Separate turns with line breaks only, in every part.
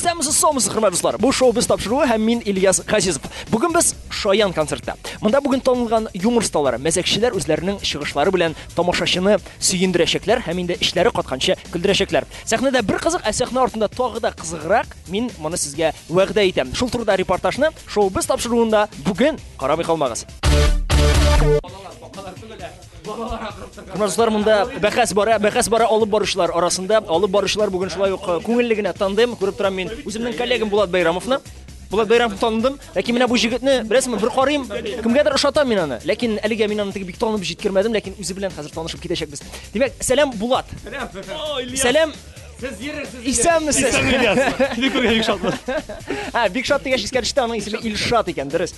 Исәнмесез, саумысыз, хөрмәтле дуслар. Бу шоу без тапшыруы һәм мин Ильяс Газизов. Бүген без Шаян концертта. Монда бүген танылган юмор осталары, мәзәкчеләр үзләренең чыгышлары белән тамашачыны сөендерәчәкләр һәм инде эчләре катканчы көлдерәчәкләр. Сәхнәдә бер кызык, ә сәхнә артында тагы да кызыграк. Мин моны сезгә вәгъдә итәм. Шул турыда репортажны шоу без тапшыруында бүген карамый калмагыз. Хөрмәтле дуслар, монда бәхәс бара, бәхәс бара алып баручылар арасында. Алып баручылар бүген шулай ук э, күңелле генә тандем. Күреп торам мин үземнең коллегам Булат Байрамовны. Булат Байрамовны таныдым. Ләкин менә бу җегетне, беләсеңме, бер карыйм, кемгәдер ошатам мин аны. Ләкин әлегә мин аны теге бик танып җиткермәдем, ләкин үзе белән хәзер танышып китәчәкбез. Димәк, сәлам Булат. Сәлам.
Сез йөрерсез.
Исәнмесез.
Исән Ильяс. Сине күргән бик шатмын.
Ә, бик шат дигәч искә төште, аның исеме Илшат икән, дөрес.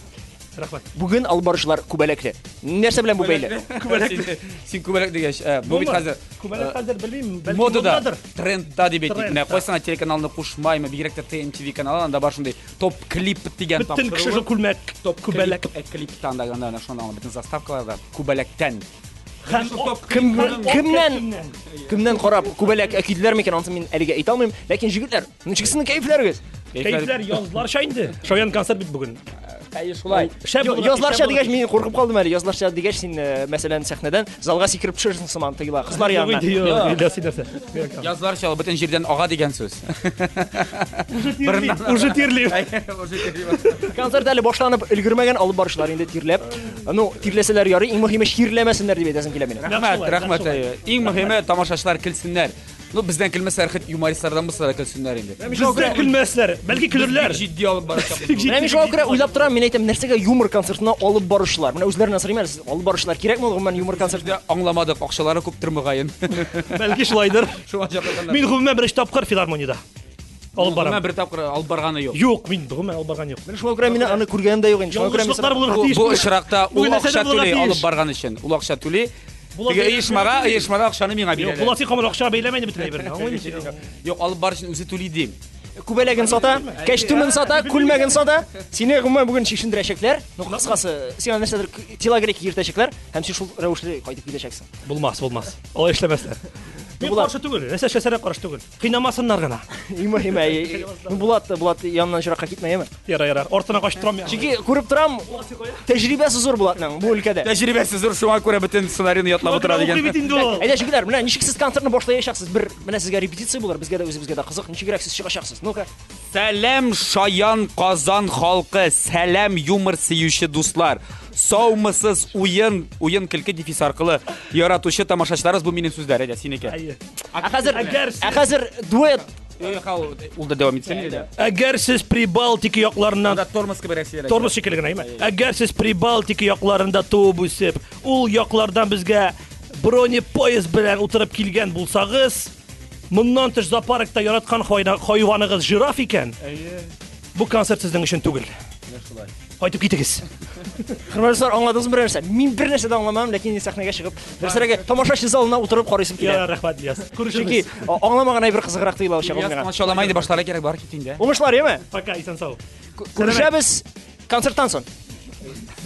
Рәхмәт.
Бүген алып баручылар күбәләкле. Нәрсә белән бу бәйле?
Күбәләк.
Син күбәләк дигәч, э, бу бит хәзер
Күбәләк хәзер белмим, бәлки
модада,
модадыр.
трендта дип әйтик. Менә
Трендта.
кайсы гына телеканалны кушмаймы, бигрәк тә ТНТV каналы, анда бар шундый топ клип дигән
Бөтен кеше шул күлмәк,
Топ
күбәләк.
клип, клипта анда анда анда шунда бөтен заставкаларда күбәләктән.
Һәм
Кем
һәм
кемнән
кемнән?
кемнән карап күбәләк киделәр микән, ансын мин әлегә әйтә алмыйм. Ләкин җегетләр, ничек сезнең кәефләрегез?
Кәефләр язларча инде. Шаян концерт бит бүген.
Әйе, шулай.
Шәп
Йо,
булырга тиеш,
Язларча
шәп
дигәч
булырга
мин куркып калдым әле. Язларча дигәч син э, мәсәлән сәхнәдән залга сикереп төшерсең сыман тоела кызлар
тиеш.
янына.
Юк инде, юк, Ильяс, син нәрсә?
Язларча ул бөтен җирдән ага дигән сүз.
Уже тирли, уже тирли.
Концерт әле башланып өлгермәгән, алып баручылар инде тирләп. Ну, тирләсәләр ярый, иң мөһиме чирләмәсеннәр дип әйтәсем килә минем.
Рәхмәт,
шулай,
рәхмәт.
нәкъ шулай.
әйе. Иң мөһиме тамашачылар көлсеннәр. Ну, бездән көлмәсәләр, хет юмористлардан булса да көлсеннәр инде.
Бездән көлмәсләр, бәлки көлерләр.
Бик җитди алып барачакбыз.
Менә мин шуңа күрә уйлап торам, мин әйтәм, нәрсәгә юмор концертына алып баручылар? Менә үзләреннән сорыйм әле, сез алып баручылар кирәкме ул гомумән юмор концертына?
Дә Аңламадык, акчалары күптер мөгаен.
Бәлки шулайдыр.
Шуңа чакырганнар.
Мин гомумән беренче тапкыр филармониядә алып барам.
Гомумән бер тапкыр алып барганы юк.
Юк, мин гомумән алып барган юк.
Менә шуңа күрә мин аны күргәнем дә юк инде. Шуңа күрә мин
Ялгышлыклар булырга
Бу,
тиеш.
бу очракта ул
Бүген нәрсәдер
акча
булырга
түли
тиеш.
алып барган өчен. Ул акча түли.
Булат
Теге
Бәйрәмов
оешмага,
түли.
оешмада акчаны миңа
Юк,
бирәләр.
Булат син акчага бәйләмә инде бөтен әйберне. Аңлыйм сине.
Юк, алып бар өчен үзе түли дим.
Күбәләген сата, кәчтүмен сата, күлмәген сата. Сине гомумән бүген чишендерәчәкләр. Ну, кыскасы, сиңа нәрсәдер телогрейка киертәчәкләр һәм син шул рәвешле кайтып китәчәксең.
Булмас, булмас. Алай эшләмәсләр. Мин
Булат.
каршы түгел. Нәрсә эшләсәләр каршы түгел. Кыйнамасыннар гына.
Иң мөһиме, әй, ну Булат, Булат яныннан еракка китмә, яме.
Ярар, ярар. Артына качып торам мин.
Чөнки күреп торам, тәҗрибәсе зур Булатның бу өлкәдә.
Тәҗрибәсе зур, шуңа күрә бөтен сценарийны ятлап утыра
Укый
дигән.
бит инде ул.
Әйдә, җегетләр, менә ничек сез концертны башлаячаксыз? Бер менә сезгә репетиция булыр, безгә дә үзебезгә дә кызык. Ничегрәк сез чыгачаксыз? Ну-ка.
Сәлам шаян Казан халкы, сәлам юмор сөюче дуслар. Саумысыз уен, уен көлке дефис аркылы яратучы тамашачыларыбыз бу минем сүзләр, әйдә, синеке.
Әйе.
Ә хәзер,
Әгәр сез-
ә хәзер дуэт.
Юк, юк, ул да дәвам итсен инде.
Әгәр сез Прибалтика якларыннан
Анда тормоз кеберәк сөйләргә.
Тормоз шикелле генә, әйме? Әгәр сез Прибалтика якларында туып үсеп, ул яклардан безгә бронепоезд белән утырып килгән булсагыз, моннан тыш зоопаркта яраткан хайваныгыз жираф икән, бу концерт сезнең өчен түгел. Кайтып китегез.
Хөрмәтле дуслар, аңладыгызмы бер нәрсә? Мин бер нәрсә дә аңламадым, ләкин инде сәхнәгә чыгып, дөресрәге, тамашачы залына утырып карыйсым килә.
Ярар, рәхмәт, Ильяс.
Чөнки
Күрешербез.
аңламаган әйбер кызыграк тоела чагы миңа.
Комачауламай инде башлары кирәк, бар кит инде.
Уңышлар, яме?
Пока, исән сау.
Күрешәбез концерттан соң.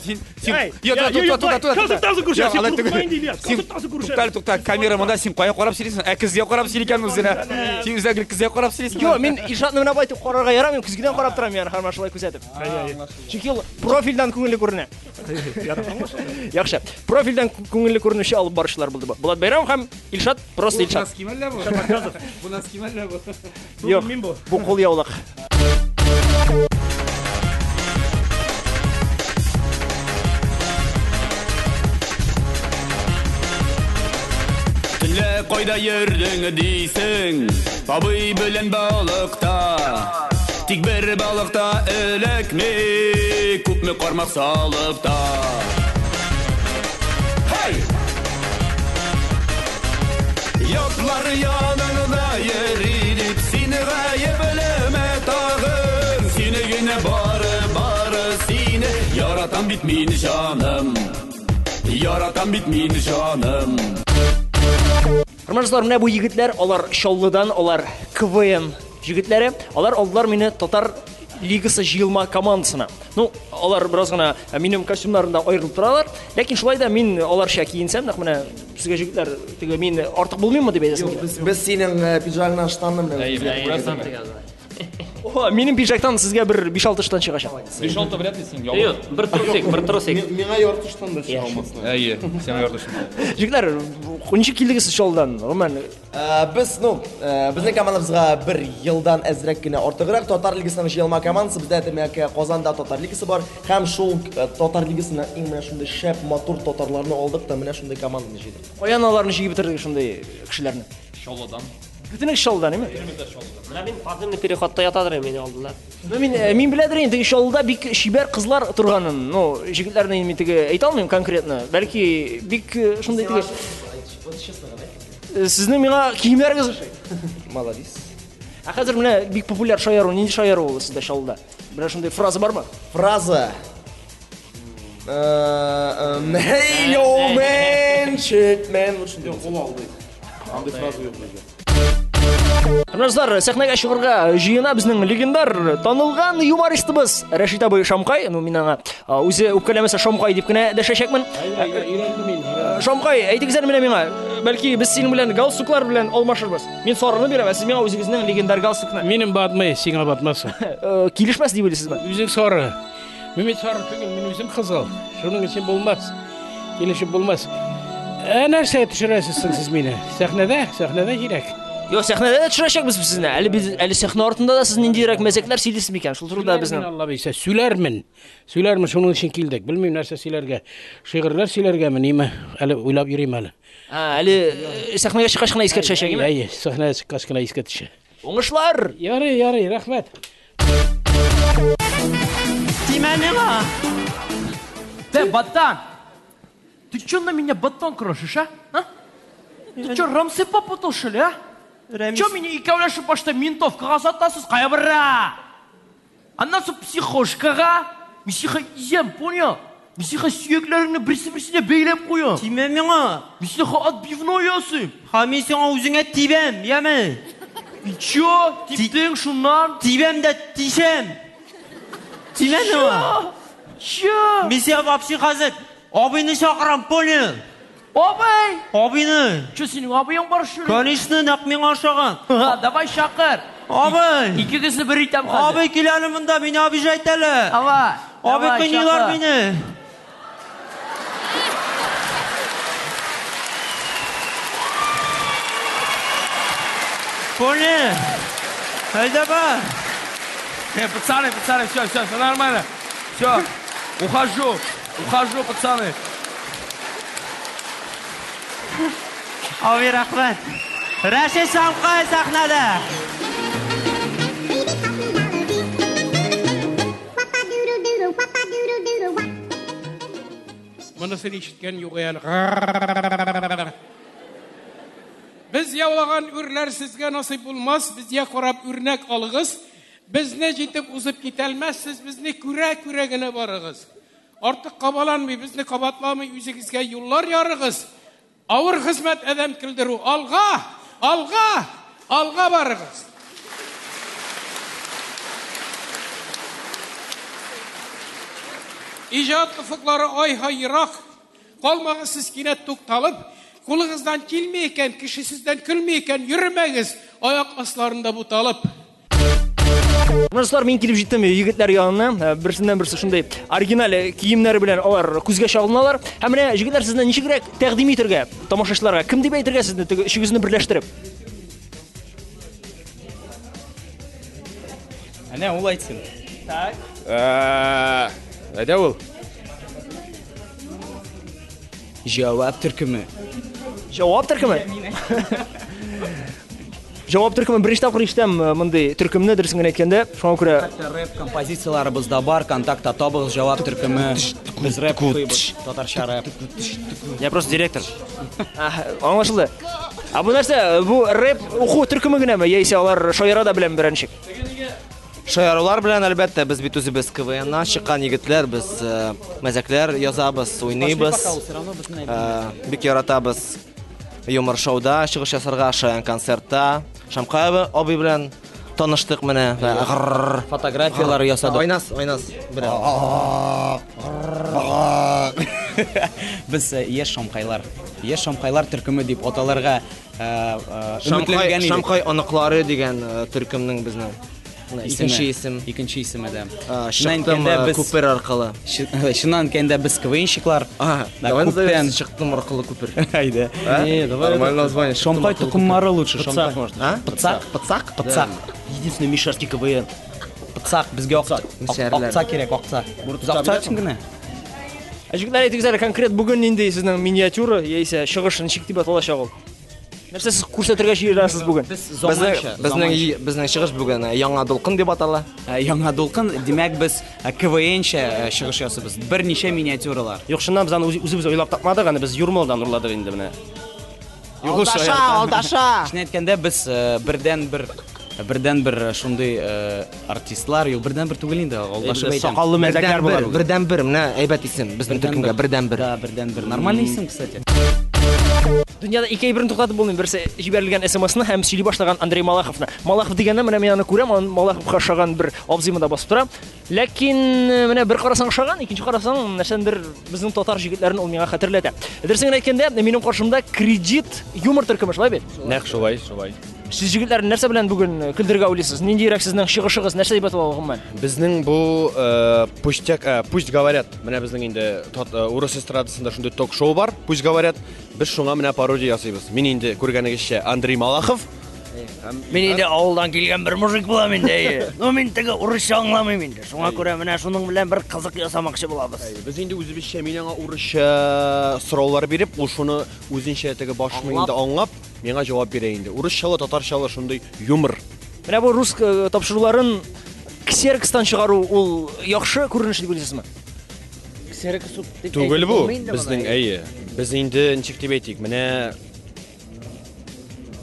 Син, син,
Әй,
Йо,
я,
тукта,
йо,
тукта, тукта,
концерттан соң күрешәбез.
Юк,
Син
алай
курыкма
түгел.
инде, Ильяс,
Син-
концерттан соң күрешәбез.
Тукта, тукта, камера монда, син кая карап сөйлисең? Ә көзгә карап сөйли икән үзенә. Син үзеңә гел көзгә карап сөйлисең.
Йо, мин Илшатны менә байтып карарга ярамыйм, көзгедән карап торам яны, һәрмә шулай күзәтеп. Чөнки ул профильдән күңелле күренә.
Ярар, аңлашылды.
Яхшы. Профильдән күңелле күренүче алып баручылар булды бу. Булат Бәйрәмов һәм Илшат, просто Илшат.
носки мәллә бу? Бу носки мәллә бу?
Юк,
Мин бу.
бу кул яулык.
Төнлә кайда йөрдең дисең, абый белән балыкта. Тик бер балыкта эләкми, күпме кармак салып та. Hey! Ятлар яныңда йөри дип сине гаепләмә тагын. Сине генә бары, бары сине яратам бит мин җаным. Яратам бит мин җаным.
Хөрмәтле дуслар, менә бу егетләр, алар Чаллыдан, алар КВН җегетләре. Алар алдылар мине татар лигасы җыелма командасына. Ну, алар бераз гына минем костюмнарымда аерылып торалар. Ләкин шулай да мин аларча киенсәм, нәкъ менә сезгә җегетләр, теге мин артык булмыйммы дип әйтәсем килә.
Без, без синең пиджагыңнан штанны менә.
О, минем пиджактан сезгә бер 5-6 штан чыгачак.
5-6 вряд ли син
Юк, бер трусик, бер трусик.
Миңа ярты штан да чыга алмасын.
Әйе, сиңа ярты штан.
Җегетләр, ничек килдегез сез Чаллыдан? Гомумән,
Без, ну, безнең командабызга бер елдан әзрәк кенә артыграк Татар лигасының җыелма командасы. Бездә димәк, Казанда Татар лигасы бар һәм шул Татар лигасына иң менә шундый шәп, матур татарларны алдык та менә шундый команданы җыйдык.
Каян аларны җыеп бетердегез шундый кешеләрне?
Чаллыдан.
Бөтенегез Чаллыдан, әйме?
Менә мин подземный переходта ятадыр мине алдылар.
Ну, мин, мин беләдер инде, теге Чаллыда бик чибәр кызлар торганын. Ну, җегетләрне мин теге әйтә алмыйм конкретно. Бәлки бик шундый теге. Сезнең миңа киемнәрегез ошый.
Молодец.
Ә хәзер менә бик популяр шаяру, нинди шаяру ул сездә Чаллыда? Менә шундый фраза бармы?
Фраза. Hey yo man, shit man. Вот шундый.
Юк, ул алдый. Андый фраза юк бездә.
Дуслар, сәхнәгә чыгарга җыена безнең легендар, танылган юмористыбыз Рәшит абый Шамкай. Ну, мин аңа үзе үпкәләмәсә Шамкай дип кенә дәшәчәкмен. Шамкай, әйтегез әле менә миңа, бәлки без синең белән галстуклар белән алмашырбыз. Мин сарыны бирәм, ә сез миңа үзегезнең легендар галстукны.
Минем батмый, сиңа батмас.
Килешмәс дип уйлыйсызмы?
Үзең сары. Мин бит сары түгел, мин үзем кызыл. Шуның өчен булмас. Килешеп булмас. Ә нәрсә төшерәсез соң сез мине? Сәхнәдә, сәхнәдә кирәк.
Юк, сәхнәдә дә төшерәчәкбез без сезне. Әле без әле сәхнә артында да сез ниндирәк мәзәкләр сөйлисез микән? Шул турыда безнең.
Алла бирсә, сөйләрмен. Сөйләрмен, шуның өчен килдек. Белмим нәрсә сөйләргә. Шигырьләр сөйләргәме, ниме? Әле уйлап йөрим әле.
Ә, әле сәхнәгә чыккач кына искә төшәчәк, әйеме?
Әйе, сәхнәгә чыккач кына искә төшә.
Уңышлар!
Ярый, ярый, рәхмәт.
Тимә миңа!
Ты, ботан! Ты чё на меня батон крошишь, а? А? Ты чё, рамсы попутал, что ли, а?
Рәмис.
Чё меня икәүләшеп башта ментовкага сатасыз, кая бара? Аннан соң психошкага, мин сиңа изәм, понял? Мин сиңа сөякләреңне берсе-берсенә бәйләп куям.
Тимә миңа!
Мин сиңа отбивной ясыйм.
Ха, мин сиңа үзеңә тибәм, яме?
И чё? Типтең шуннан?
Тибәм дә тишәм. Тимә миңа!
Чё?
Мин сиңа вообще хәзер абыйны чакырам, понял?
Абый!
Абыйны!
Чё, синең абыең бар, что ли?
Конечно, нәкъ миңа ошаган.
Давай чакыр.
Абый!
Икегезне бер итәм хәзер.
Абый, кил әле монда, мине обижать әле.
Давай.
Абый,
давай,
кыйныйлар
чакыр.
мине. Понял? Әйдә бар.
Пацаны, пацаны, все, все, все нормально. Все, ухожу, ухожу, пацаны.
Абый, рәхмәт. Рәшит Шамкай сәхнәдә.
Монысын ишеткән юк әле. Без яулаган үрләр сезгә насыйп булмас, безгә карап үрнәк алыгыз. Безне җитеп узып китәлмәссез, безне күрә-күрә генә барыгыз. Артык кабаланмый, безне кабатламый, үзегезгә юллар ярыгыз. Авыр хезмәт адәм көлдерү. Алга, алга, алга барыгыз. Иҗат офыклары ай-һай ерак. Калмагыз сез кинәт тукталып, кулыгыздан килми икән, кеше сездән көлми икән, йөрмәгез аяк асларында буталып.
Дуслар, мин килеп җиттем егетләр янына. Берсеннән берсе шундый оригиналь киемнәре белән алар күзгә чалыналар. Һәм менә егетләр сезне ничегрәк тәкъдим итәргә тамашачыларга? Кем дип әйтергә сезне теге өчегезне берләштереп?
Әнә ул әйтсен.
Так.
Әйдә ул. Җавап төркеме.
Җавап төркеме? Җавап төркеме беренче тапкыр ишетәм мондый төркемне, дөресен генә әйткәндә. Шуңа күрә
Хәтта рэп композицияләребез дә бар, контактта табыгыз җавап төркеме. Без рэп укыйбыз, татарча рэп.
Я просто директор.
Аңлашылды. Ә бу нәрсә, бу рэп уку төркеме генәме, яисә алар шаяра да белән берәр ничек?
Шаярулар белән, әлбәттә, без бит үзебез КВНнан чыккан егетләр, без мәзәкләр язабыз, уйныйбыз. Бик яратабыз юмор шоуда чыгыш ясарга, шаян концертта. Шамкай абый белән таныштык менә.
Фотографияләр ясадык.
Айназ, Айназ белән.
Без яшь шамкайлар. Яшь шамкайлар төркеме дип аталарга
Шамкай,
өметләнгән идек.
Шамкай оныклары дигән төркемнең безнең. Икенче исем.
Икенче исеме дә.
Чыктым күпер аркылы.
Чыннан әйткәндә без КВНщиклар.
Давай назовем Чыктым аркылы күпер.
Әйдә.
Не, давай. Нормальное название.
Шамкай токымнары лучше.
Пыцак можно.
Пыцак?
Пыцак?
Пыцак.
Единственный мишарский КВН.
Пыцак безгә акца кирәк, акца. Без акца өчен генә.
Ә җегетләр, әйтегез әле, конкрет бүген нинди сезнең миниатюра яисә чыгыш ничек дип аталачак ул? Нәрсә сез күрсәтергә җыенасыз бүген?
Безнең чыгыш бүген Яңа дулкын дип атала.
Яңа дулкын, димәк, без КВНчә чыгыш ясыйбыз. Берничә миниатюралар.
Юк, чыннан без аны үзебез уйлап тапмадык, аны без Юрмалдан урладык инде менә.
Алдаша, алдаша.
Чын әйткәндә, без бердән-бер шундый артистлар, юк, бердән-бер түгел инде, алдашып әйтәм.
Сакаллы мәзәкләр була.
Бердән-бер, менә әйбәт исем безнең төркемгә, бердән-бер.
Да, бердән-бер. Нормальный исем, кстати.
Дөньяда ике әйберне туктатып булмый. Берсе җибәрелгән СМСны һәм сөйли башлаган Андрей Малаховны. Малахов дигәндә менә мин аны күрәм, аны Малаховка ошаган бер абзый монда басып тора. Ләкин менә бер карасаң ошаган, икенче карасаң нәрсәндер безнең татар җегетләрен ул миңа хәтерләтә. Дөресен генә әйткәндә, минем каршымда кредит юмор төркеме, шулай бит?
Нәкъ шулай, шулай.
Сез җегетләр нәрсә белән бүген көлдерергә уйлыйсыз? Ниндирәк сезнең чыгышыгыз, нәрсә дип атала гомумән?
Безнең бу пустяк, пусть говорят, менә безнең инде урыс эстрадасында шундый ток-шоу бар, пусть говорят. Без шуңа менә пародия ясыйбыз. Мин инде күргәнегезчә Андрей Малахов.
Мин инде авылдан килгән бер мужик булам инде. Ну мин теге урысча аңламыйм инде. Шуңа күрә менә шуның белән бер кызык ясамакчы булабыз.
Без инде үзебезчә мин аңа урысча сораулар биреп, ул шуны үзенчә теге баш миендә аңлап, миңа җавап бирә инде. Урысчалы, татарчалы шундый юмор.
Менә бу рус тапшыруларын ксерокстан чыгару ул яхшы күренеш дип уйлыйсызмы?
Ксерокс дип
түгел бу. Безнең әйе. Без инде ничек дип әйтик, менә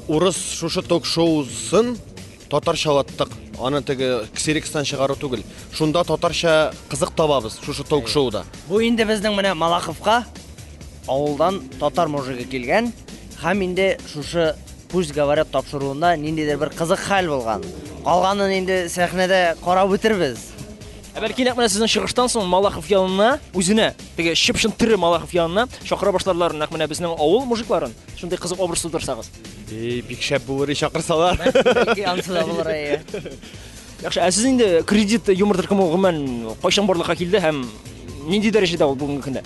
урыс шушы ток-шоусын татарчалаттык. Аны теге ксерокстан чыгару түгел. Шунда татарча кызык табабыз шушы ток-шоуда.
Бу инде безнең менә Малаховка авылдан татар мужигы килгән һәм инде шушы Пусть говорят тапшыруында ниндидер бер кызык хәл булган. Калганын инде сәхнәдә карап үтербез.
Ә бәлки нәкъ менә сезнең чыгыштан соң Малахов янына, үзенә, теге чып-чын тере Малахов янына чакыра башларлар нәкъ менә безнең авыл мужикларын. Шундый кызык образ тудырсагыз.
Эй, бик шәп булыр, чакырсалар.
Бәлки ансы да булыр, әйе.
Яхшы, ә сез инде кредит юмор төркеме гомумән кайчан барлыкка килде һәм нинди дәрәҗәдә ул бүгенге көндә?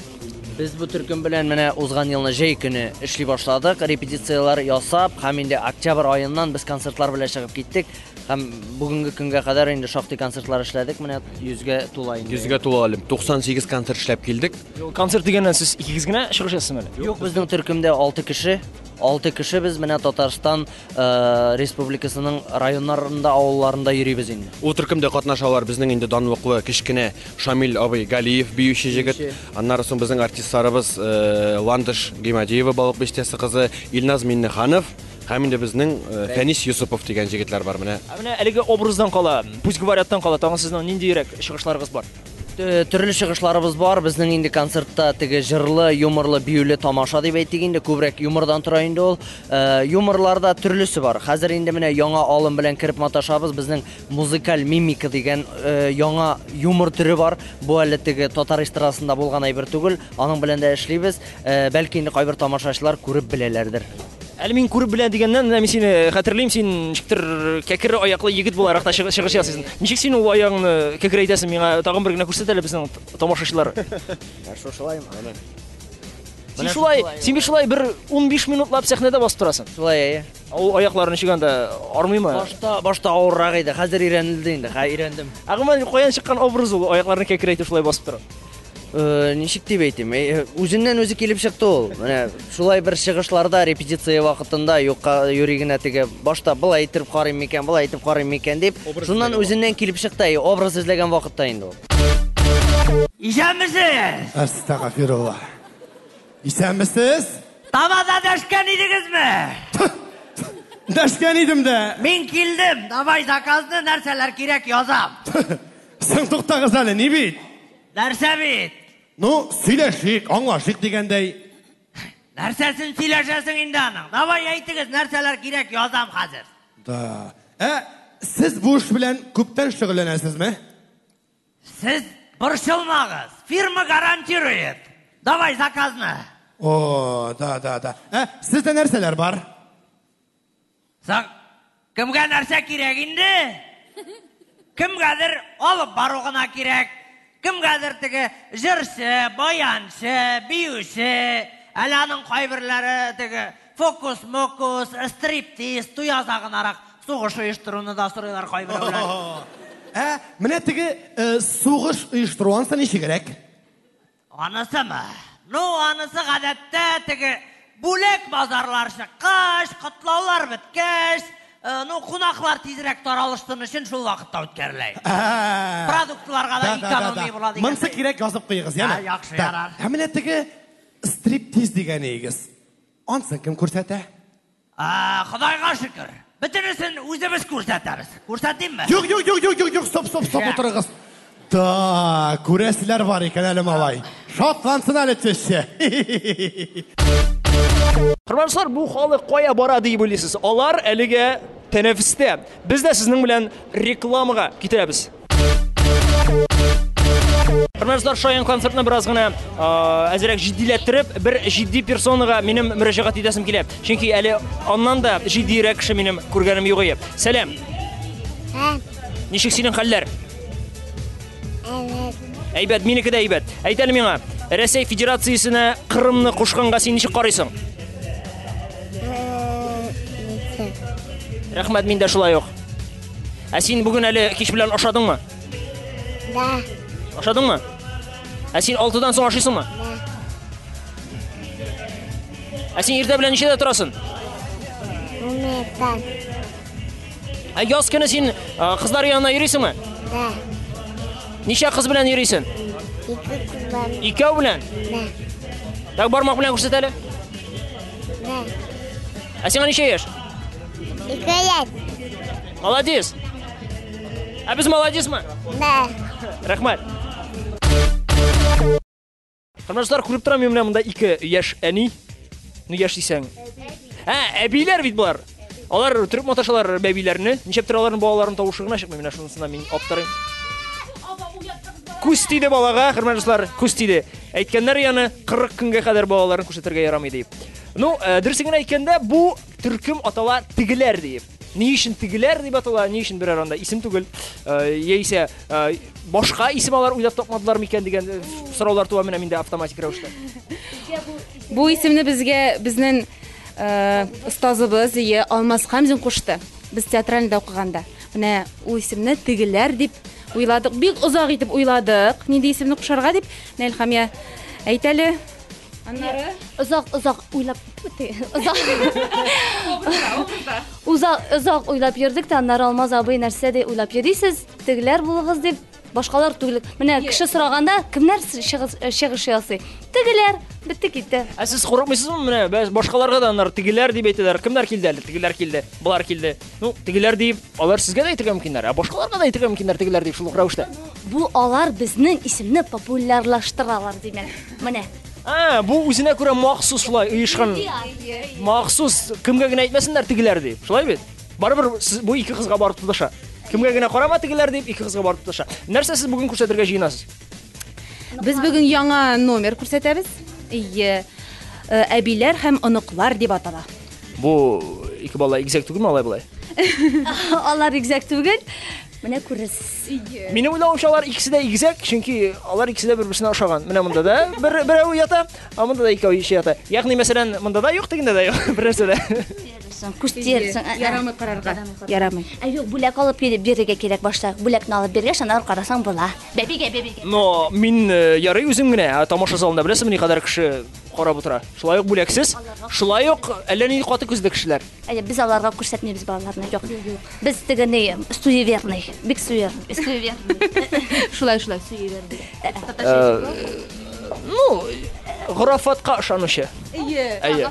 Без бу төркем белән менә узган елны җәй көне эшли башладык, репетицияләр ясап, һәм инде октябрь аеннан без концертлар белән чыгып киттек. Һәм бүгенге көнгә кадәр инде шактый концертлар эшләдек, менә 100гә тула инде.
100гә тула әле. 98 концерт эшләп килдек.
Концерт дигәннән сез икегез генә чыгыш ясыйсызмы әле?
Юк, безнең төркемдә 6 кеше. 6 кеше без менә Татарстан республикасының районнарында, авылларында йөрибез инде.
Ул төркемдә катнашалар безнең инде данлыклы кечкенә Шамил абый Галиев, биюче җегет. Аннары соң безнең артистларыбыз Ландыш Гимадиева, Балык Бистәсе кызы, Илназ Миннеханов һәм инде безнең Фәнис Юсупов дигән җегетләр бар менә.
Ә менә әлеге образдан кала, пусть говоряттан кала, тагын сезнең ниндирәк чыгышларыгыз бар?
Төрле чыгышларыбыз бар. Безнең инде концертта теге җырлы, юморлы, биюле тамаша дип әйтик инде, күбрәк юмордан тора инде ул. Юморларда төрлесе бар. Хәзер инде менә яңа алым белән кереп маташабыз. Безнең музыкаль мимика дигән яңа юмор төре бар. Бу әле теге татар эстрадасында булган әйбер түгел. Аның белән дә эшлибез. Бәлки инде кайбер тамашачылар күреп беләләрдер.
Әле мин күреп белә дигәннән, менә мин сине хәтерлим, син ничектер кәкре аяклы егет буларак та чыгыш ясыйсың. Ничек син ул аягыңны кәкрәйтәсең, миңа тагын бер генә күрсәт әле безнең тамашачылар.
Ә шушылаймы?
Син шулай, син бит шулай бер 15 минутлап сәхнәдә басып торасың.
Шулай, әйе.
Ул аякларын ничек анда армыймы?
Башта авыррак иде, хәзер өйрәнелде инде, хәзер өйрәндем.
Ә гомумән каян чыккан образ ул, аякларны кәкрәйтеп шулай басып тору?
Ничек дип әйтим, үзеннән үзе килеп чыкты ул. Менә шулай бер чыгышларда, репетиция вакытында юкка йөри генә теге башта былай итеп карыйм микән, былай итеп карыйм микән дип, шуннан үзеннән килеп чыкты, образ эзләгән вакытта инде ул.
Исәнмесез?
Әстәгъфирулла. Исәнмесез?
Тамада дәшкән идегезме?
Дәшкән идем дә.
Мин килдем. Давай заказны, нәрсәләр кирәк язам.
Соң туктагыз әле, ни бит?
Нәрсә бит?
Ну, сөйләшик, аңлашыйк дигәндәй.
Нәрсәсен сөйләшәсең инде аның? Давай әйтегез, нәрсәләр кирәк язам хәзер.
Да. Ә сез бу эш белән күптән шөгыльләнәсезме?
Сез борчылмагыз. Фирма гарантирует. Давай заказны.
О, да, да, да. Ә сездә нәрсәләр бар?
Соң, кемгә нәрсә кирәк инде? Кемгәдер алып бару гына кирәк, кемгәдер теге җырчы, баянчы, биюче, әле аның кайберләре теге фокус-мокус, стриптиз, туй азагынарак сугыш оештыруны да сорыйлар кайберәүләр.
Ә менә теге сугыш оештыру анысы ничегрәк?
Анысымы? Ну, анысы гадәттә теге бүләк базарлар чыккач, котлаулар беткәч, э, ну, кунаклар тизрәк таралышсын өчен шул вакытта үткәрелә. Продуктларга да экономия була дигән.
Монысы кирәк, язып куегыз, яме?
Яхшы, ярар.
Ә менә теге стриптиз дигәнегез. Ансын кем күрсәтә?
А, Ходайга шөкер. Бөтенесен үзебез күрсәтәбез. Күрсәтимме?
Юк, юк, юк, юк, юк, юк, стоп, стоп, стоп, утырыгыз. Да, күрәселәр бар икән әле малай. Шатлансын әле теща.
Хөрмәтле бу халык кая бара дип уйлыйсыз? Алар әлегә тәнәфестә. Без дә сезнең белән рекламага китерәбез. Хөрмәтле дуслар, Шаян концертны бераз гына әзрәк җитдиләттереп, бер җитди персонага минем мөрәҗәгать итәсем килә. Чөнки әле аннан да җитдиерәк кеше минем күргәнем юк иде. Сәлам. Ничек синең хәлләр? Әйбәт, минеке дә әйбәт. Әйт әле миңа, Рәсәй Федерациясенә Кырымны кушканга син ничек карыйсың? Рәхмәт, мин дә шулай ук. Ә син бүген әле кич белән ашадыңмы?
Да.
Ашадыңмы? Ә син 6-дан соң ашыйсыңмы?
Да.
Ә син иртә белән ничәдә торасың?
Унбердән.
Ә яз көне син кызлар янына йөрисеңме?
Да.
Ничә кыз белән йөрисең?
Ике кыз белән.
Икәү белән?
Да.
Так бармак белән күрсәт әле.
Да.
Ә сиңа ничә яшь?
Ике яшь.
Молодец. Ә без молодецмы?
Да.
Рәхмәт. Хөрмәтле күреп торам мин менә монда ике яшь әни. Ну яшь дисәң. Ә, әбиләр бит болар. Алар төреп маташалар бәбиләрне. Ничәптер аларның балаларының тавышы гына чыкмый. Менә шунысына мин аптырыйм. Күз тиде балага, хөрмәтле дуслар, күз тиде. Әйткәннәр яны 40 көнгә кадәр балаларын күрсәтергә ярамый дип. Ну, дөресен генә әйткәндә, бу төркем атала тегеләр диеп. Ни өчен тегеләр дип атала, ни өчен берәр анда исем түгел, яисә башка исем алар уйлап тапмадылар микән дигән сораулар туа менә миндә автоматик рәвештә.
Бу исемне безгә безнең остазыбыз ие Алмаз Хамзин кушты. Без театральныйда укыганда. Менә ул исемне тегеләр дип уйладык. Бик озак итеп уйладык, нинди исемне кушарга дип. Менә Илһамия, әйт әле. Аннары
озак озак уйлап озак озак озак уйлап йөрдек тә аннары Алмаз абый нәрсә ди уйлап йөрисез, тегеләр булыгыз дип, башкалар түгел. Менә кеше сораганда кемнәр чыгыш ясый? Тегеләр, бетте китте.
Ә сез курыкмыйсызмы менә башкаларга да аннары тегеләр дип әйтәләр. Кемнәр килде әле? Тегеләр килде, болар килде. Ну, тегеләр дип, алар сезгә дә әйтергә мөмкиннәр, ә башкаларга да әйтергә мөмкиннәр тегеләр дип шул ук рәвештә.
Бу алар безнең исемне популярлаштыралар димәк. Менә.
А, бу үзенә күрә махсус шулай оешкан. Махсус кемгә генә әйтмәсеннәр тегеләр дип. Шулай бит? Барыбер бу ике кызга барып тоташа. Кемгә генә карама тегеләр дип, ике кызга барып тоташа. Нәрсә сез бүген күрсәтергә җыенасыз?
Без бүген яңа номер күрсәтәбез. Ие, әбиләр һәм оныклар дип атала.
Бу ике бала игезәк түгелме алай болай?
Алар игезәк түгел. Менә күрерсез.
Минем уйлавымча, алар икесе дә игезәк, чөнки алар икесе дә бер-берсенә ошаган. Менә монда да бер берәү ята, а монда да икәү иши ята. Ягъни, мәсәлән, монда да юк, тегендә дә юк, бер нәрсә дә.
Күз тиярсең.
Ярамый карарга. Ярамый.
Ә юк, бүләк алып килеп бирергә кирәк башта. Бүләкне алып биргәч, аннары карасаң була. Бәбигә, бәбигә.
Но мин ярый үзем генә, ә тамаша залында беләсеңме никадәр кеше карап утыра. Шулай ук бүләксез, шулай ук әллә нинди каты күзле кешеләр.
Әйе, без аларга күрсәтмибез балаларны. Юк. Без теге ни, суеверный, бик суеверный.
Шулай, шулай, суеверный.
Ну, горафатка ышанучы.
Әйе.
Әйе.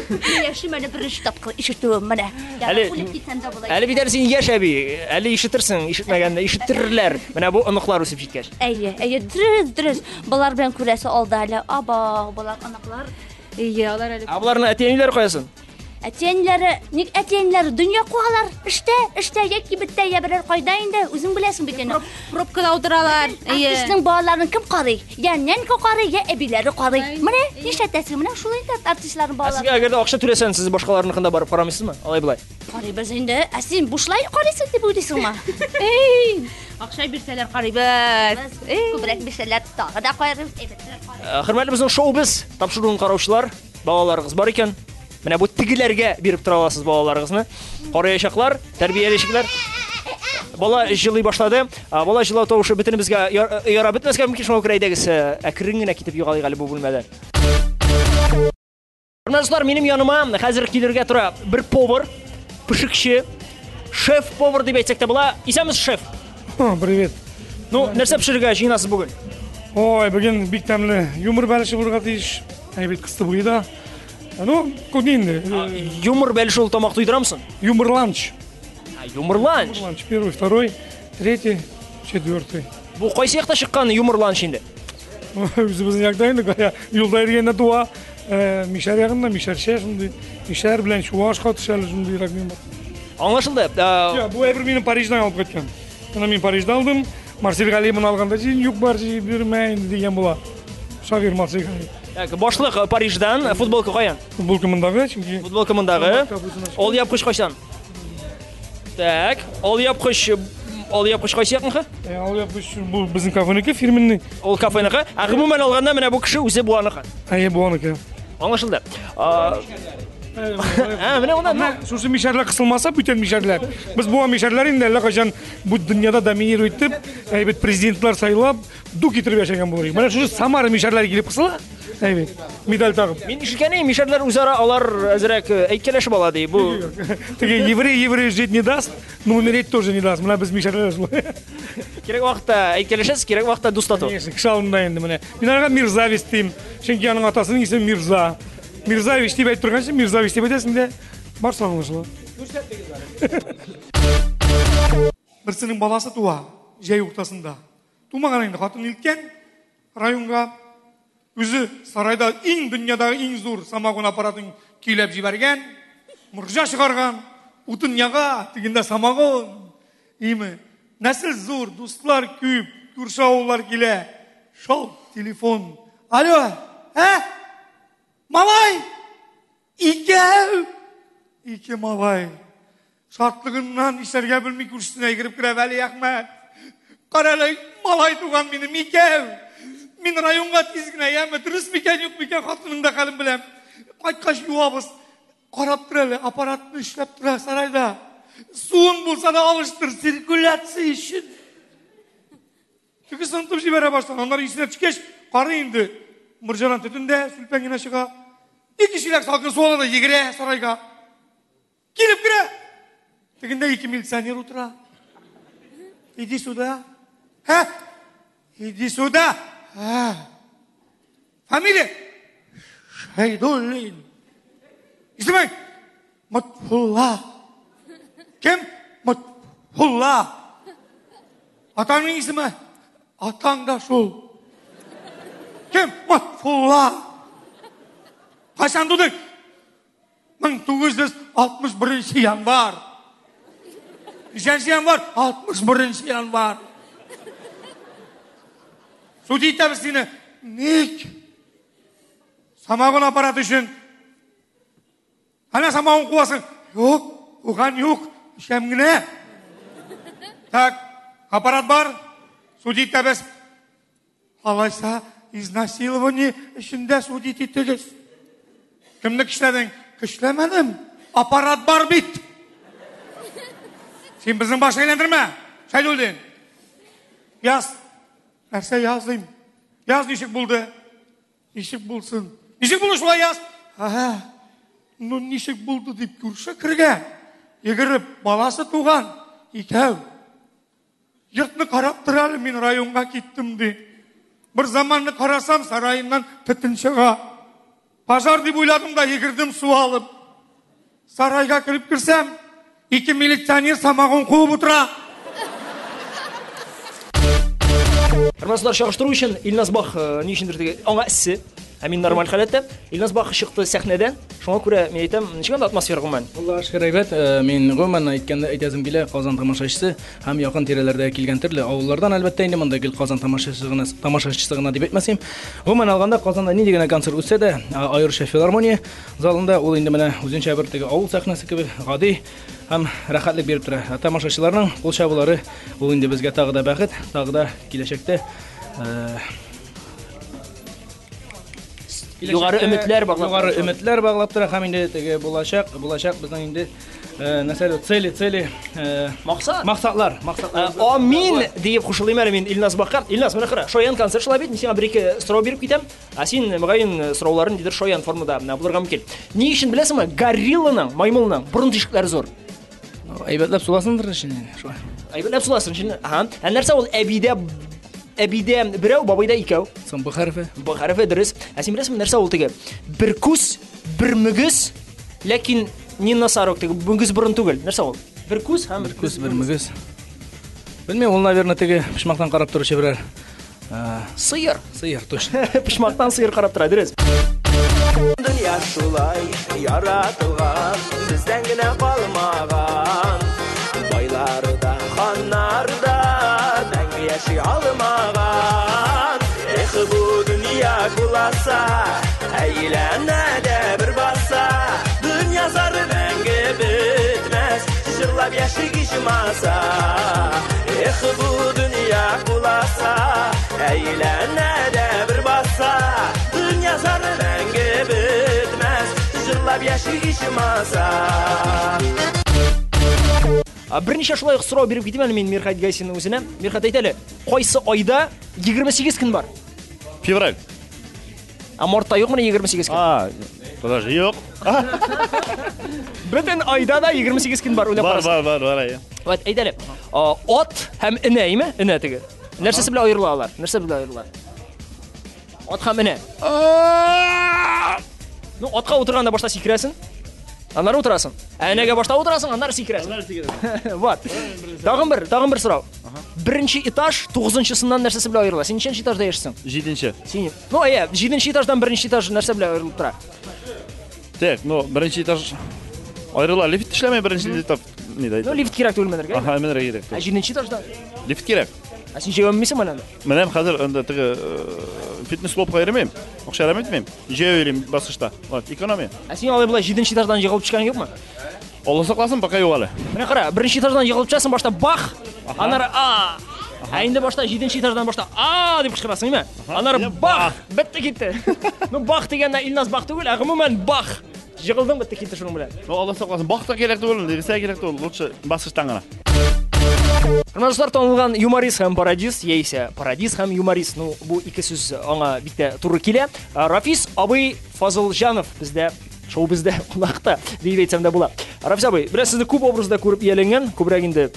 Мин яшим әле беренче тапкыр ишетүем менә.
Әле
Үлеп китсәм дә була.
Әле бит әле син яшь әби, әле ишетерсең, ишетмәгәнне ишеттерерләр. Менә бу оныклар үсеп җиткәч.
Әйе, әйе, дөрес, дөрес. Болар белән күрәсе алда әле. Аба, болар оныклар.
Әйе, алар әле.
Ә боларның әти-әниләре каясын?
Әти-әниләре, ник әти-әниләре дөнья куалар, эштә, эштә, я кибеттә, я берәр кайда инде, үзең беләсең бит инде.
Пробкада утыралар. Әйе.
Артистның балаларын кем карый? Я нянька карый, я әбиләре карый. Менә нишләтәсең, менә шулай инде артистларның
Ә
балалары.
сезгә әгәр дә акча түләсәң, сез башкаларныкында барып карамыйсызмы? Алай болай.
Карыйбыз инде. Ә син бушлай карыйсың дип уйлыйсыңмы? Эй,
Акча бирсәләр карыйбыз.
Күбрәк бирсәләр тагы да карыйбыз. Әйбәтрәк карыйбыз.
Хөрмәтле безнең шоу-без тапшыруын караучылар, балаларыгыз бар икән. Менә бу тегеләргә биреп тора аласыз балаларыгызны. Караячаклар, тәрбияләячәкләр. Бала җылый башлады. Бала җылау тавышы бөтенебезгә ярап бетмәскә мөмкин, шуңа күрә әйдәгез, әкрен генә китеп югалыйк әле бу бүлмәдән. Хөрмәтле дуслар, минем яныма хәзер килергә тора бер повар, пешекче, шеф-повар дип әйтсәк тә була. Исәнмесез, шеф.
Привет.
Ну, нәрсә пешерергә җыенасыз бүген?
Ой, бүген бик тәмле юмор бәлеше булырга тиеш. Әйбәт кысты буе да. Ну, күп инде.
Юмор бәлеше ул тамак туйдырамы
Юмор ланч.
Юмор ланч.
Юмор ланч. Первый, второй, третий, четвертый.
Бу кайсы якта чыккан юмор ланч инде?
Үзебезнең якта инде, кая юлда йөргәндә туа. Мишәр ягында, мишәрчә шундый. Мишәр белән чуаш катыш әле шундыйрак юмор.
Аңлашылды.
Я, бу әйбер минем Париждан алып кайткан. Моны мин Парижда алдым. Марсель Галиев моны алганда, син юк бар, бирмә инде дигән була. Шагыйрь Марсель Галиев.
Так, башлык Париждан, футболка каян?
Футболка мондагы, чөнки
Футболка мондагы. Ул япкыч кайчан? Так, ул япкыч, ул япкыч кайсы якныкы?
Ул япкыч бу безнең кафенеке, фирменный.
Ул кафеныкы. Ә гомумән алганда менә бу кеше үзе бу аныкы.
Әйе, бу аныкы.
Аңлашылды. Ә, менә монда
Менә шушы мишәрләр кысылмаса, бүтән мишәрләр. Без бу мишәрләр инде әллә кайчан бу дөньяда доминировать итеп, әйбәт президентлар сайлап, ду китереп яшәгән булыр. Менә шушы Самара мишәрләре килеп кысыла, әйбәт, медаль тагып.
Мин ишеткәнем, мишәрләр үзара алар әзрәк әйткәләшеп ала ди. Бу
Теге еврей еврей жить не даст, но умереть тоже не даст. Менә без мишәрләр шулай.
Кирәк вакытта әйткәләшәсез, кирәк вакытта дус тату.
Конечно, кеше алдында инде менә. Мин аңа Мирзавис дим. Чөнки аның атасының исеме Мирза. Мирзавич дип әйтеп торганчы, Мирзавич дип әйтәсең дә, барсы аңлашыла. Берсенең баласы туа, җәй уртасында. Тумаган инде, хатын илткән районга. Үзе сарайда иң дөньядагы иң зур самогон аппаратын көйләп җибәргән, морҗа чыгарган, утын яга, тегендә самогон. Име? Нәсел зур, дуслар күп, күрше авыллар килә. Шау, телефон. Алло, ә? Малай! Икәү! Ике малай. Шатлыгыннан ишәргә белми күршесенә йөгереп керә Вәли Әхмәт. Карале, малай туган минем икәү. Мин районга тиз генә, яме, дөрес микән, юк микән, хатының да хәлен беләм. Кайткач юабыз. Карап тор әле, аппаратны эшләп тора сарайда. Суын булса да алыштыр, циркуляция өчен. Тегесе онытып җибәрә башлады. Аннары исенә төшкәч, карый инде. Морҗадан төтен дә сүлпән генә чыга. Ике чиләк салкын су ала да йөгерә сарайга. Килеп керә. Тегендә ике милиционер утыра. Иди сюда. Һә? Иди сюда. Һә. Фамилия? Шәйдуллин. Исемең? Матфулла. Кем? Матфулла. Атаңның исеме? Атаң да шул. Кем? Матфулла. Кайчан тудың? 1961 январь. Ничәнче январь? 61 январь. Суд итәбез сине. Ник? Самогон аппараты өчен. Әнә самогон куасың. Юк, куган юк. Эчәм генә. Так, аппарат бар. Суд итәбез. Алайса, изнасилование өчен дә судить итегез. Кемне көчләдең? Көчләмәдем. Аппарат бар бит. Син безнең башны әйләндермә, Шәйдуллин. Яз. Нәрсә языйм? Яз ничек булды? Ничек булсын? Ничек булды шулай яз? Ага. Ну ничек булды дип күрше кергән. Йөгереп баласы туган. Икәү. Йортны карап тор әле, мин районга киттем ди. Бер заманны карасам, сараеннан төтен чыга. Пожар дип уйладым да йөгердем су алып. Сарайга кереп керсәм, ике милиционер самогон куып утыра.
Хөрмәтле дуслар, чагыштыру өчен Илназ Бах ни өчендер теге аңа эссе. Ә мин нормаль халәттә. Илназ Бах чыкты сәхнәдән. Шуңа күрә мин әйтәм, ничек анда атмосфера гомумән?
Аллаһ шөкер әйбәт. Э, мин гомумән әйткәндә әйтәсем килә, Казан тамашачысы һәм якын тирәләрдә килгән төрле авыллардан әлбәттә инде монда гел Казан тамашачысы гына тамашачысы гына дип әйтмәсем. Гомумән алганда Казанда нинди генә концерт үтсә дә, аеруча филармония залында ул инде менә үзенчә бер теге авыл сәхнәсе кебек гади һәм рәхәтлек биреп тора. Ә тамашачыларның кул чабулары ул инде безгә тагы да бәхет, тагы да киләчәктә э,
Югары өметләр баглап
Югары өметләр баглап тора һәм инде теге булачак, булачак безнең инде э, нәрсә әле, цели, цели, э,
максат,
максатлар, максатлар.
Э, амин диеп кушылыйм әле мин Илназ Бакка. Илназ, менә кара, шаян концерт шулай бит, мин сиңа бер-ике сорау биреп китәм. Ә син, мөгаен, сорауларын нидер шаян формада менә булырга мөмкин. Ни өчен беләсеңме, горилланың, маймылның борын тишекләре зур?
Әйбәтләп суласындыр өчен шулай.
Әйбәтләп суласын өчен. Ага. Ә нәрсә ул әбидә әбидә берәү, бабайда икәү?
Соң Б хәрефе.
Б хәрефе дөрес. Ә син беләсеңме нәрсә ул теге? Бер күз, бер мөгез, ләкин не носорог теге мөгез борын түгел. Нәрсә ул? Бер күз һәм
бер күз, бер мөгез. Белмим, ул, наверное, теге почмактан карап торучы берәр
Сыер.
Сыер, точно.
Почмактан сыер карап тора, дөрес.
Дөнья шулай яратылган, бездән генә калмаган. Байлар да, ханнар да мәңге яши алмаган. Эх, бу дөнья куласа, әйләнә дә бер баса. Дөнья зары мәңге бетмәс, җырлап яшик ичмаса. Эх, бу дөнья куласа, әйләнә дә бер баса. Дөнья зары мәңге бетмәс, җырлап яшик ичмаса.
Берничә шулай ук сорау биреп китим әле мин Мирхәт Гайсинның үзенә. Мирхәт, әйт әле, кайсы айда 28 көн бар?
Февраль.
Ә мартта юкмыни 28 көн?
А, подожди, юк.
Бөтен айда да 28 көн бар, уйлап
Бар,
карасаң.
бар, бар, бар, әйе.
Вот, әйт әле. Ат һәм энә, име? Энә теге. Нәрсәсе белән аерыла алар? Нәрсә белән аерыла? Ат һәм энә. Ну, атка утырганда башта сикерәсең, аннары утырасың. Ә энәгә башта утырасың, аннары сикерәсең.
Аннары сикерәсең.
Вот. Тагын бер, тагын бер сорау. Беренче этаж тугызынчысыннан нәрсәсе белән аерыла? Син ничәнче этажда яшисең?
Җиденче.
Син, ну, әйе, җиденче этаждан беренче этаж нәрсә белән аерылып тора?
Так, ну, беренче этаж аерыла. Лифт эшләмәй беренче этап. Ни дә
Ну, лифт кирәк түгел менәргә.
Аһа, менәргә кирәк.
Ә җиденче этажда?
Лифт кирәк.
Ә син җәяү менмисеңме әле анда?
Менәм хәзер анда теге фитнес клубка йөрмим. Акча әрәм итмим. Җәяү йөрим баскычта. Вот, экономия.
Ә син алай болай җиденче этаждан егылып төшкәнең юкмы?
Алла сакласын, пока юк әле.
Менә кара, беренче этаждан егылып төшәсең, башта бах, аннары а. Ә инде башта җиденче этаждан башта а дип кычкырасың, име? Аннары бах, бетте китте. Ну, бах дигәндә Илназ бах түгел, ә гомумән бах. Егылдың, бетте китте шуның белән.
Ну, Алла сакласын, бах та кирәк түгел, дигесә кирәк түгел, лучше баскычтан гына.
Хөрмәтле дуслар, танылган юморист һәм пародист, яисә пародист һәм юморист, ну, бу ике сүз аңа бик тә туры килә. Рафис абый Фазылҗанов бездә, шоу бездә кунакта, дип әйтсәм дә була. Рафис абый, белән сезне күп образда күреп ияләнгән, күбрәк инде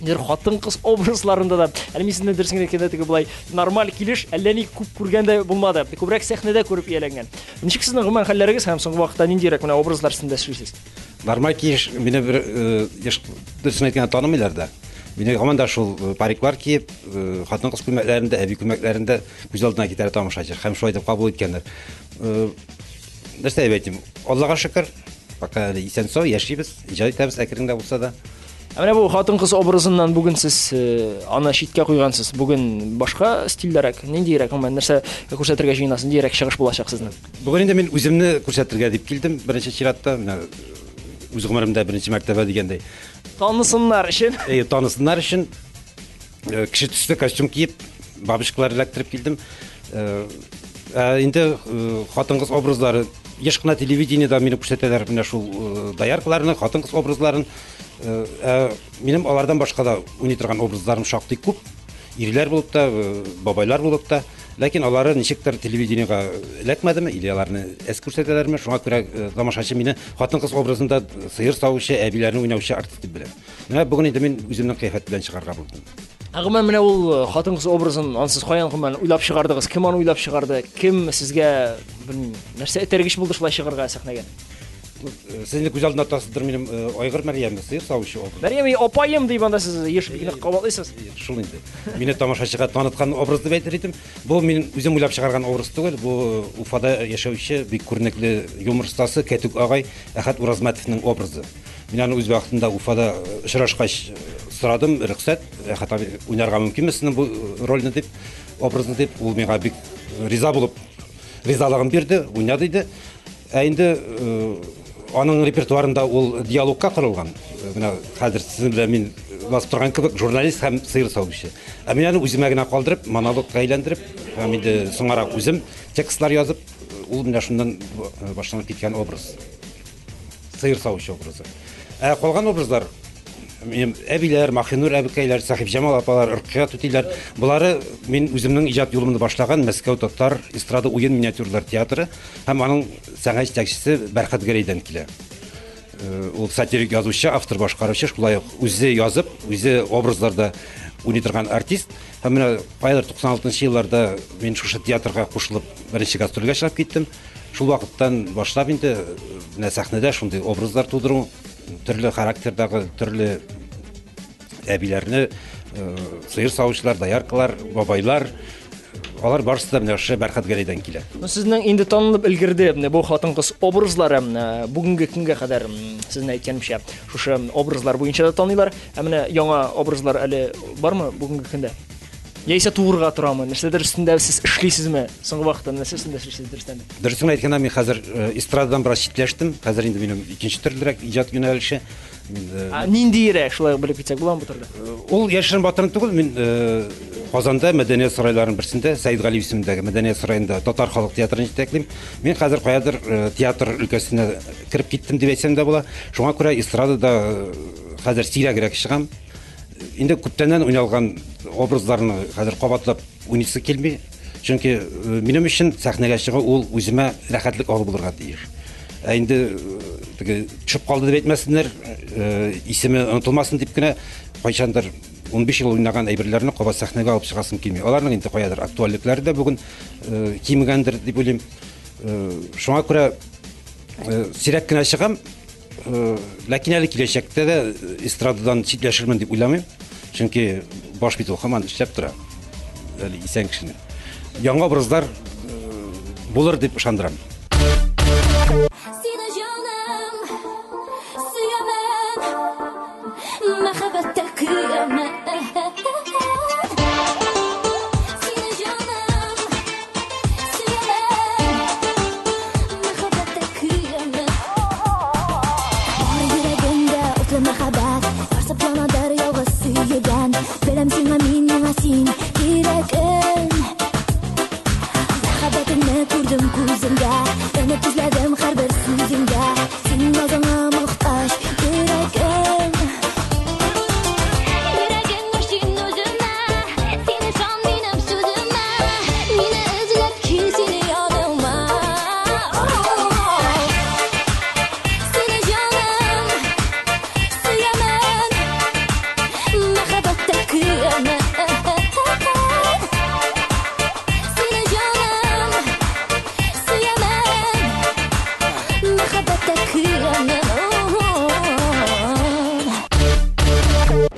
нидер хатын-кыз образларында да. Әле мин сезне дөресен генә әйткәндә теге болай нормаль килеш әллә ни күп күргән дә булмады. Күбрәк сәхнәдә күреп ияләнгән. Ничек сезнең гомумән хәлләрегез һәм соңгы вакытта ниндирәк менә образлар өстендә эшлисез?
Нормаль килеш мине бер еш дөресен әйткәндә танымыйлар да. Мине һаман да шул париклар киеп, хатын-кыз күлмәкләрендә, әби күлмәкләрендә күз алдына китерә тамашачы һәм шулай итеп кабул иткәннәр. Нәрсә дип әйтим? Аллага шөкер, пока әле исән-сау яшибез, иҗат итәбез әкрен генә булса да.
Ә менә бу хатын-кыз образыннан бүген сез аны читкә куйгансыз. Бүген башка стильдәрәк, ниндирәк, гомумән, нәрсә күрсәтергә җыенасыз, ниндирәк чыгыш булачак сезнең?
Бүген инде мин үземне күрсәтергә дип килдем, беренче чиратта, менә үз гомеремдә беренче мәртәбә дигәндәй.
Танысыннар өчен.
Әйе, танысыннар өчен кеше төсле костюм киеп, бабочкалар эләктереп килдем. Ә инде хатын-кыз образлары еш кына телевидениедә мине күрсәтәләр, менә шул дояркаларны, хатын-кыз образларын. Ә минем алардан башка да уйный торган образларым шактый күп. Ирләр булып та, бабайлар булып та. Ләкин алары ничектер телевидениега эләкмәдеме, или аларны әз күрсәтәләрме, шуңа күрә тамашачы мине хатын-кыз образында сыер савучы, әбиләрне уйнаучы артист дип белә. Менә бүген инде мин үземнең кыяфәт белән чыгарга булдым.
Ә гомумән менә ул хатын-кыз образын ансыз каян гомумән уйлап чыгардыгыз? Кем аны уйлап чыгарды? Кем сезгә, белмим, нәрсә этәргеч булды шулай чыгарга сәхнәгә?
Сез инде күз алдында тотасыздыр минем Айгыр Мәрьямне, сыер савучы образ.
Мәрьям апаем дип анда сез еш бик нык кабатлыйсыз.
Шул инде. Мине тамашачыга таныткан образ дип әйтер идем. Бу мин үзем уйлап чыгарган образ түгел, бу Уфада яшәүче бик күренекле юмор остасы Кәтүк агай Әхәт Уразмәтовның образы. Мин аны үз вакытында Уфада очрашкач сорадым рөхсәт, Әхәт абый, уйнарга мөмкинме сезнең бу рольне дип, образны дип, ул миңа бик риза булып ризалыгын бирде, уйна диде. Ә инде аның репертуарында ул диалогка корылган. Менә хәзер сезнең белән мин басып торган кебек журналист һәм сыер савучы. Ә мин аны үземә генә калдырып, монологка әйләндереп, һәм инде соңарак үзем текстлар язып, ул менә шуннан башланып киткән образ. Сыер савучы образы. Ә калган образлар минем әбиләр, Махинур әбекәйләр, Сәхибҗамал апалар, Ркыя түтиләр, болары мин үземнең иҗат юлымны башлаган Мәскәү татар эстрада уен миниатюралар театры һәм аның сәнгать җитәкчесе Бәрхәт Гәрәйдән килә. Ул сатирик язучы, автор башкаручы, шулай ук үзе язып, үзе образларда уйный торган артист. Һәм менә кайдыр 96 елларда мин шушы театрга кушылып беренче гастрольгә чыгып киттем. Шул вакыттан башлап инде менә сәхнәдә шундый образлар тудыру, төрле характердагы төрле әбиләрне, сыер савучылар, дояркалар, бабайлар, алар барысы да менә шушы Бәрхәт Гәрәйдән килә.
Ну, сезнең инде танылып өлгерде бу хатын-кыз образлары, бүгенге көнгә кадәр сезнең әйткәнемчә, шушы образлар буенча да таныйлар. Ә менә яңа образлар әле бармы бүгенге көндә? Яисә туырга торамы? Нәрсәдер өстендә сез эшлисезме? Соңгы вакытта нәрсә өстендә эшлисез дөрестән дә?
Дөресен әйткәндә, мин хәзер эстрададан бераз читләштем. Хәзер инде минем икенче төрлерәк иҗат юнәлеше. Мин,
Ә ниндиерәк шулай белеп китсәк буламы бу турыда?
Ул яшерен батырын түгел, мин Казанда мәдәният сарайларының берсендә, Сәид Галиев исемендәге мәдәният сараенда татар халык театрын җитәклим. Мин хәзер каядыр театр өлкәсенә кереп киттем дип әйтсәм дә була. Шуңа күрә эстрадада хәзер сирәгрәк чыгам. Инде күптәннән уйналган образларны хәзер кабатлап уйныйсы килми. Чөнки минем өчен сәхнәгә чыгу ул үземә рәхәтлек алу булырга тиеш. Ә инде теге төшеп калды дип әйтмәсеннәр, исеме онытылмасын дип кенә кайчандыр 15 ел уйнаган әйберләрне кабат сәхнәгә алып чыгасым килми. Аларның инде каядыр актуальлекләре дә бүген кимегәндер дип уйлыйм. Шуңа күрә сирәк кенә чыгам. Ләкин әле киләчәктә дә эстрададан читләшермен дип уйламыйм. Чөнки баш бит ул һаман эшләп тора. Әле исән кешене. Яңа образлар булыр дип ышандырам.
Сине җаным сөямен, мәхәббәттә көямен. Сине җаным сөямен, мәхәббәттә көямен. Бар йөрәгемдә утлы мәхәббәт, ярсып янадыр ялгыз сөйгән. Беләм сиңа мин, миңа син кирәгем. Мәхәббәтеңне күрдем күзеңдә, өмет эзләдем һәрбер сүзеңдә. Син назыңа мохтаҗ йөрәгем. Йөрәгең син үземә, син ышан минем сүземә. Мине эзләп кил син яныма. Сине җаным сөямен, мәхәббәттә көямен. Сине җаным сөямен, мәхәббәттә көямен.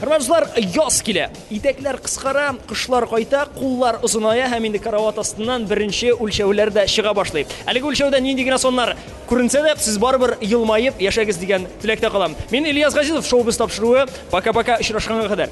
Хөрмәтле дуслар, яз килә. Итәкләр кыскара, кышлар кайта, куллар озыная һәм инде карават астыннан беренче үлчәүләр дә чыга башлый. Әлеге үлчәүдә нинди генә саннар күренсә дә, сез барыбер елмаеп яшәгез дигән теләктә калам. Мин Ильяс Газизов, шоу без тапшыруы. Пока-пока, очрашканга кадәр.